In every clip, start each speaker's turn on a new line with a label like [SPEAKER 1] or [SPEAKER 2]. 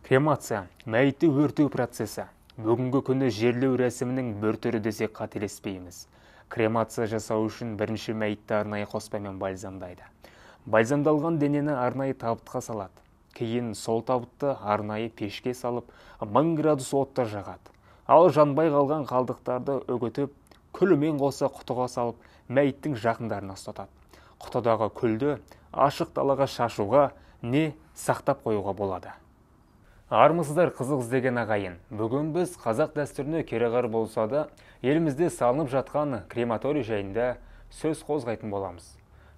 [SPEAKER 1] Кремация – мәйітті өртеу процесі. Бүгінгі күні жерлеу рәсімінің бір түрі десек қателеспейміз. Кремация жасау үшін бірінші мәйітті арнайы қоспамен бальзамдайды. Бальзамдалған денені арнайы табытқа салады. Кейін сол табытты арнайы пешке салып, 1000 градус отта жағады. Ал жанбай қалған қалдықтарды үгітіп, күлімен қоса құтыға салып, мәйіттің жақындарына ұстатады. Құтыдағы күлді ашық далаға шашуға не сақтап қоюға болады. Армысыздар, қызық іздеген ағайын. Бүгін біз қазақ дәстүріне кереғар болса да, елімізде салынып жатқан крематорий жайында сөз қозғайтын боламыз.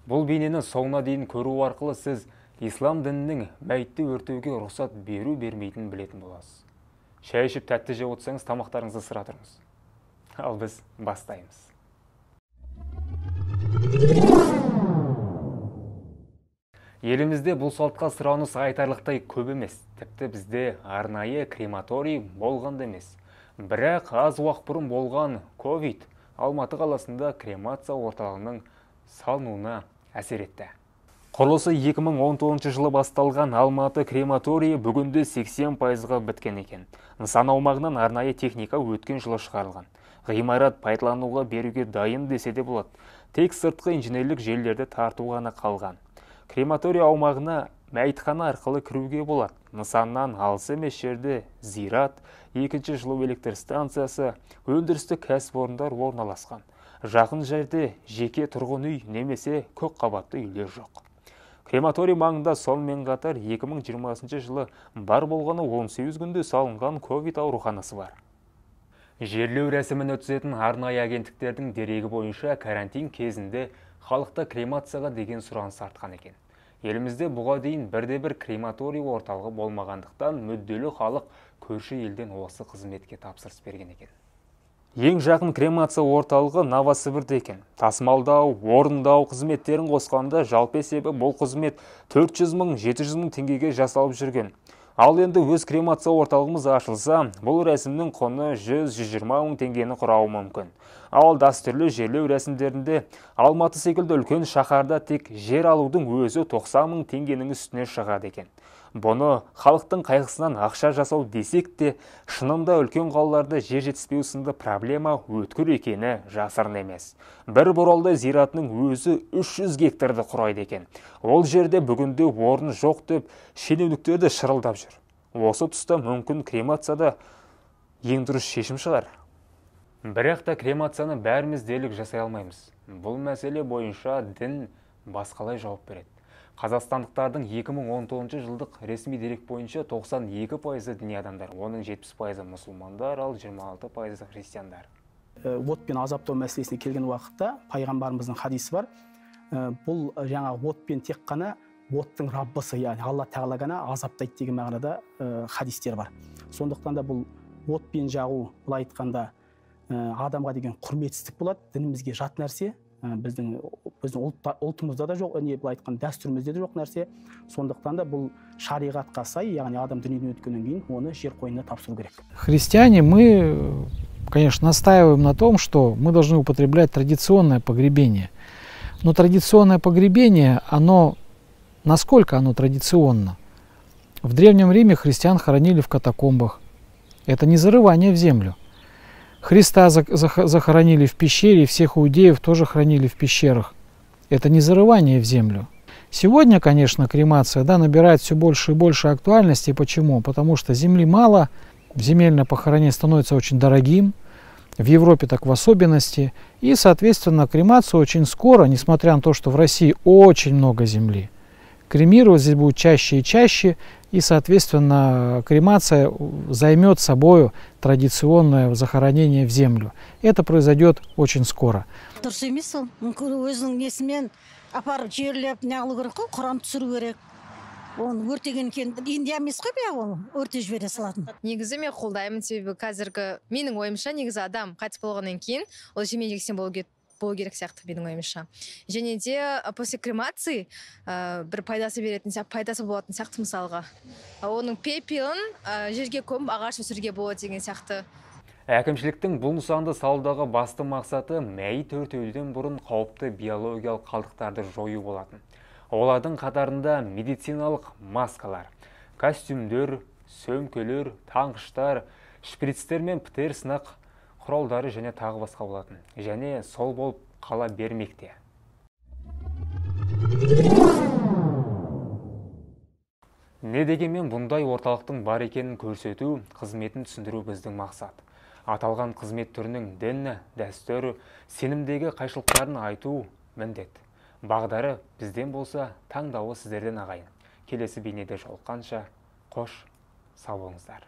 [SPEAKER 1] Бұл бейнені соңына дейін көру арқылы сіз ислам дінінің мәйітті өртеуге рұқсат беру бермейтінін білетін боласыз. Шай ішіп тәтті жеп отырсаңыз, тамақтарыңызды сыра тұрыңыз. Ал біз бастаймыз. Елімізде бұл салтқа сұраныс айтарлықтай көп емес. Тіпті бізде арнайы крематорий болған да емес. Бірақ аз уақыт бұрын болған ковид Алматы қаласында кремация орталығының салынуына әсер етті. Құрылысы 2019 жылы басталған Алматы крематорийі бүгінде 80%-ға біткен екен. Нысан аумағынан арнайы техника өткен жылы шығарылған. Ғимарат пайдалануға беруге дайын десе де болады. Тек сыртқы инженерлік желілерді тарту ғана қалған. Крематорий аумағына мәйітхана арқылы кіруге болады. Нысаннан алыс емес жерде зират, екінші жылу электр станциясы, өндірістік кәсіпорындар орналасқан. Жақын жерде жеке тұрғын үй немесе көп қабатты үйлер жоқ. Крематорий маңында сонымен қатар 2020 жылы бар болғаны 18 күнде салынған ковид ауруханасы бар. Жерлеу рәсімін өткізетін арнайы агенттіктердің дерегі бойынша карантин кезінде халықта кремацияға деген сұраныс артқан екен. Елімізде бұға дейін бірде-бір крематорий орталығы болмағандықтан мүдделі халық көрші елден осы қызметке тапсырыс берген екен. Ең жақын кремация орталығы Новосібірде екен. Тасымалдау, орындау қызметтерін қосқанда жалпы есебі бұл қызмет 400 мың, 700 мың теңгеге жасалып жүрген. Ал енді өз кремация орталығымыз ашылса, бұл рәсімнің құны 100-120 мың теңгені құрауы мүмкін. Ал дәстүрлі жерлеу рәсімдерінде Алматы секілді үлкен шаһарда тек жер алудың өзі 90 мың теңгенің үстіне шығады екен. Бұны халықтың қайғысынан ақша жасау десек те, шынында үлкен қалаларда жер жетіспеу сынды проблема өткір екені жасырын емес. Бір Боралдай зиратының өзі 300 гектарды құрайды екен. Ол жерде бүгінде орын жоқ деп шенеуніктер де шырылдап жүр. Осы тұста мүмкін кремацияда ең дұрыс шешім шығар. Бірақ та кремацияны бәріміз дерлік жасай алмаймыз. Бұл мәселе бойынша дін басқалай жауап береді. Қазақстандықтардың 2019 жылдық ресми дерек бойынша 92% діни адамдар, оның 70% мұсылмандар, ал 26% христиандар.
[SPEAKER 2] Отпен азаптау мәселесіне келген уақытта пайғамбарымыздың хадисі бар. Бұл жаңағы отпен тек қана оттың раббысы, яғни Алла тағала ғана азаптайды деген мағынада хадистер бар. Сондықтан да бұл отпен жағу, былай айтқанда, адамға деген құрметсіздік болады, дінімізге жат нәрсе. Біздің ұлтымызда да жоқ, не былай айтқан дәстүрімізде де жоқ нәрсе. Сондықтан да бұл шариғатқа сай, яғни адам дүниеден өткеннен кейін оны жер қойнына тапсыру керек.
[SPEAKER 3] Христиане, мы, конечно, настаиваем на том, что мы должны употреблять традиционное погребение. Но традиционное погребение, оно, насколько оно традиционно? В Древнем Риме христиан хоронили в катакомбах. Это не зарывание в землю. Христа захоронили в пещере, всех иудеев тоже хранили в пещерах. Это не зарывание в землю. Сегодня, конечно, кремация, да, набирает все больше и больше актуальности. Почему? Потому что земли мало, земельное похоронение становится очень дорогим, в Европе так в особенности. И, соответственно, кремацию очень скоро, несмотря на то, что в России очень много земли, кремировать здесь будут чаще и чаще, и, соответственно, кремация займет собою традиционное захоронение в землю. Это произойдет очень скоро.
[SPEAKER 4] Дұрыс емес ол. Мүмкін өзінің несімен апарып жерлеп, неғылу керек қой, құран түсіру керек. Оны өртеген кейін Индия емес қой бе ол, өртеп жібере салатын.
[SPEAKER 5] Негізі мен қолдаймын, себебі қазіргі менің ойымша негізі адам қайтыс болғаннан кейін ол жермен жексен болу керек сияқты менің ойымша. Және де после кремации бір пайдасы беретін, пайдасы болатын сияқты мысалға. Оның пепелін жерге көміп ағаш өсіруге болады деген сияқты.
[SPEAKER 1] Әкімшіліктің бұл нысанды салудағы басты мақсаты мәйіт өртеуден бұрын қауіпті биологиялық қалдықтарды жою болатын. Олардың қатарында медициналық маскалар, костюмдер, Сөмкелер, таңғыштар, шприцтер мен ПТР сынақ құралдары және тағы басқа болатын. Және сол болып қала бермекте. Не дегенмен бұндай орталықтың бар екенін көрсету, қызметін түсіндіру біздің мақсат. Аталған қызмет түрінің дін, дәстүр, сенімдегі қайшылықтарын айту міндет. Бағдары бізден болса, таңдауы сіздерден, ағайын. Келесі бейнеде жолыққанша, қош, сау болыңыздар.